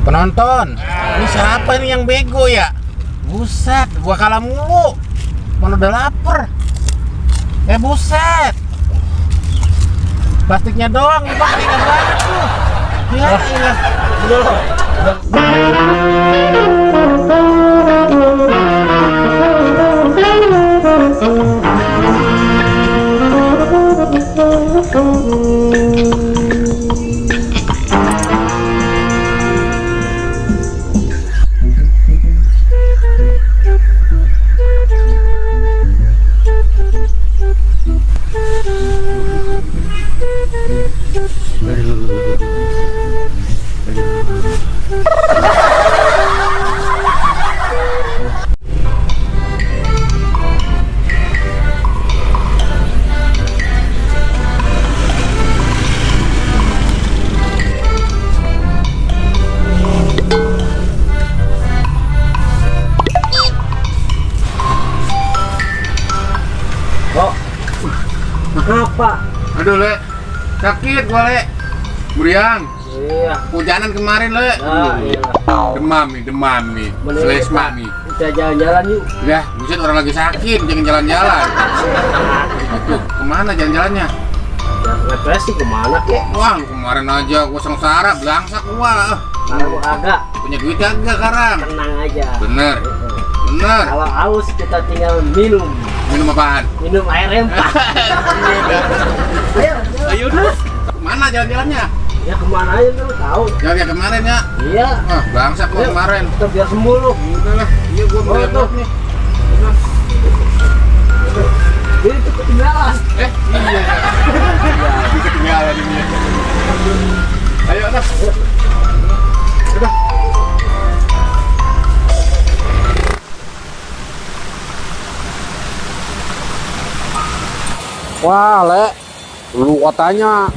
Penonton, ini siapa ini yang bego ya? Buset, gua kalah mulu. Mana udah lapar. Buset. Plastiknya doang, Bang, tinggal banget tuh. Ya, ilah. Apa? Aduh, Le. Sakit gua, Le. Buriang. Iya. Hujanan kemarin, Le. Iya. Demam nih. Selesma nih. Kita jalan-jalan yuk. Ya, buset orang lagi sakit, jangan jalan-jalan. Tuh, kemana jalan-jalannya? Ya, represi kemana kek? Wah, kemarin aja gua sengsara, belangsak gua. Karena gua kagak. Punya duit kagak sekarang? Tenang aja. Bener. Bener. Kalau haus kita tinggal minum. Minum apaan? Minum air rempah. Ayo udah. Kemana jalan-jalannya? Ya kemana aja lu tahu. Jalan kayak kemarin ya. Iya. Belangsak gua kemarin. Kita biar sembuh lu. Udah lah. Iya gua beli tuh nih. Ini tuh ketinggalan. Iya. Bisa ketinggalan ini. Ayo udah. Udah. Wah, Le, lu katanya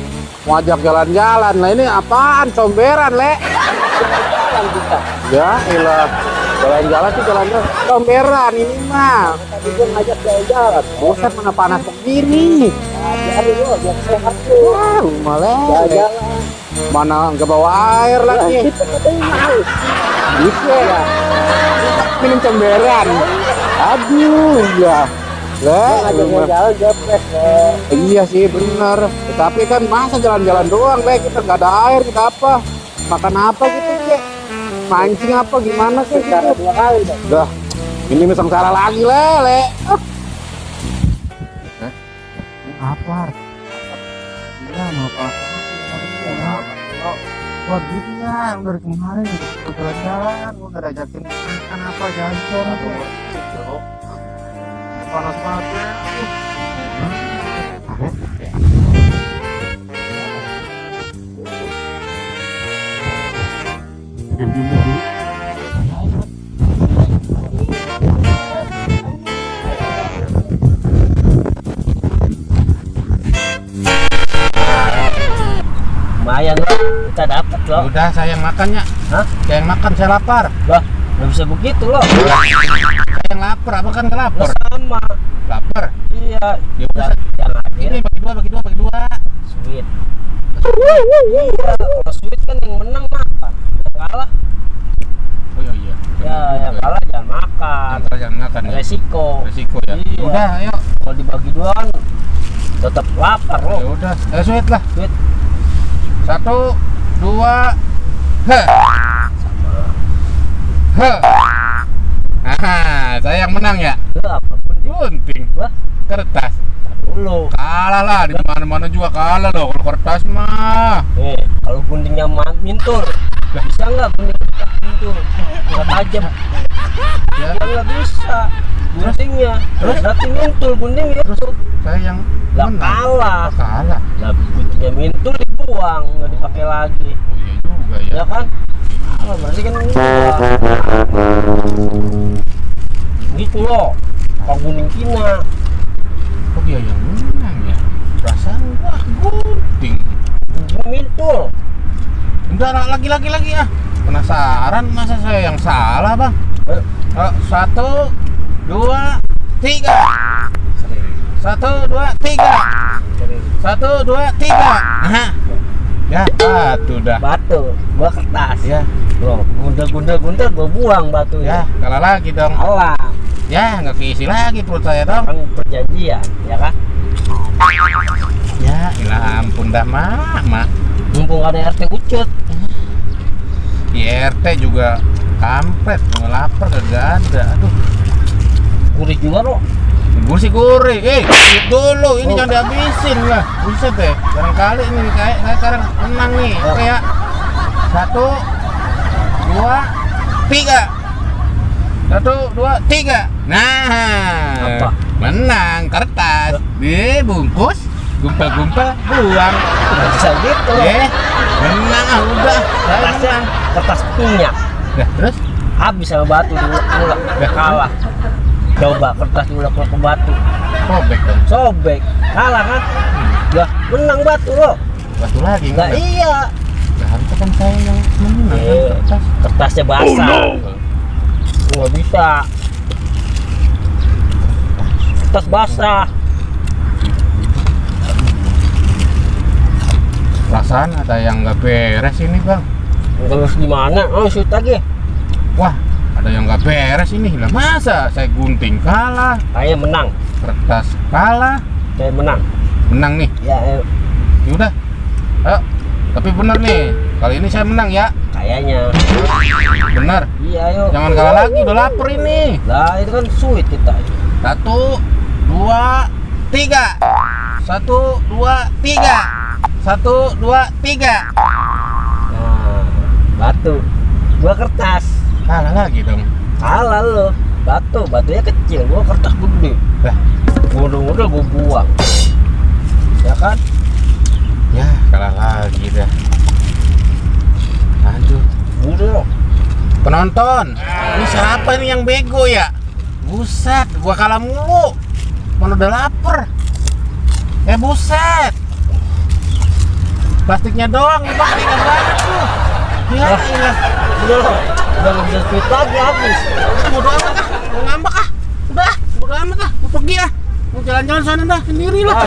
mau ajak jalan-jalan. Lah ini apaan? Comberan, Le. Jalan kita. Ya, ilah. Jalan-jalan sih jalan-jalan. Comberan ini mah. Tadi gua ngajak jalan-jalan. Buset, mana panas begini. Jadi lu biar sehat lu. Wah, rumah, Le. Jalan-jalan. Mana nggak bawa air lagi. Kita katanya haus. Bisa ya. Minum comberan. Aduh, ya. Le, Ngajak jalan jepres. iya sih bener. Tapi kan masa jalan-jalan doang, Le? Kita nggak ada air, kita apa? Makan apa gitu, Kek? Mancing apa gimana sih? Secara 2 kali dong. Dah, ini sengsara lagi, Le. Apa? Iya, mau apa? Wah, gitu ya, dari kemarin jalan-jalan, udah ajakin makan apa, jalan-jalan tuh. Panas banget ya. Lumayan loh, kita dapat loh. Udah, saya yang makannya. Hah? Saya yang makan, saya lapar. Wah, nggak bisa begitu loh. Saya yang lapar, apa kan nggak lapar? Lo sama. Lapar. Iya. Ya udah, Jangan ini bagi dua. Sweet. Iya, kalau sweet kan yang menang makan. Yang kalah, Oh iya. ya yang kalah jangan makan. Antara jangan makan ya. Resiko Ya. Iya. Udah, ayo. Kalau dibagi dua kan tetap lapar Ya loh. udah, sweet lah. Sweet 1, 2, he. Saya yang menang ya. itu apapun Gunting, Wah, kertas. dulu. Kalah lah, di mana-mana juga kalah loh kalau kertas mah. Kalau guntingnya mintul, bisa nggak gunting kita mintul? Nggak tajam. Ya, Ya nggak bisa. Guntingnya, berarti mintul gunting itu. saya yang Lah menang. kalah. Kalah. Lah guntingnya mintul dibuang, nggak dipakai lagi. Oh iya juga ya. Ya kan? Kalah berarti kan enggak. Gitu loh. Kalau gunting Cina. Kok dia yang menang ya? Perasaan gua gunting. Gunting mintul. Enggak lagi ah. Penasaran masa saya yang salah, Bang? 1, 2, 3. 1, 2, 3. 1, 2, 3. Nah. Ya, batu dah. Batu, gua kertas. Ya. Bro, gundel gua buang batu Ya, kalah lagi dong. Kalah. Ya, nggak keisi lagi perut saya dong. Kan perjanjian, ya kan? Ya, ilah ampun dah mak. Mumpung ada RT ucut. Di RT juga kampret, mau lapar kagak ada. Aduh, Gurih juga lo. gue sih gurih. Ikut dulu, ini Oh. jangan dihabisin lah. Buset deh, barangkali ini kayak saya sekarang menang nih. Oh. Oke ya. 1, 2, 3. 1, 2, 3. Nah, Apa? menang kertas. Dibungkus, gumpal-gumpal, buang. Nggak bisa gitu. Menang ah udah. Saya Kertasnya menang. kertas minyak. Nah, terus? Habis sama batu diulek Ya. kalah. Coba kertas diulek ke batu. Sobek dong. Sobek. Kalah kan? Ya, menang batu lo. Batu lagi Enggak enggak? iya. Lah, harusnya kan saya yang menang kan kertas. Kertasnya basah. Nggak bisa. Kertas basah. Perasaan ada yang nggak beres ini bang. Terus gimana? Oh, shoot lagi. Wah, ada yang nggak beres ini. Lah masa saya gunting kalah, Saya menang. kertas kalah, Saya menang. menang nih. Ya, Yaudah, ayo. Tapi bener nih, kali ini saya menang ya. kayaknya. Bener. Iya, ayo. Jangan kalah lagi, udah lapar ini. Lah, itu kan sweet kita. 1, 2, 3. 1, 2, 3. 1, 2, 3. Nah, batu. Gua kertas. Kalah lagi dong. Kalah lo. Batunya kecil. Gua kertas gede. Lah, Udah gua buang. Ya kan? ya kalah lagi dah. Aduh. Udah. Penonton, ini siapa ini yang bego ya? Buset, gua kalah mulu. Mana udah lapar. Buset. Plastiknya doang, ini pakai nggak banyak tuh. Ya ilah. Udah nggak bisa sweet lagi habis. Bodo amat ah, mau ngambek ah. Udah, bodo amat ah, mau pergi ah. Mau jalan-jalan sana dah, sendiri lah.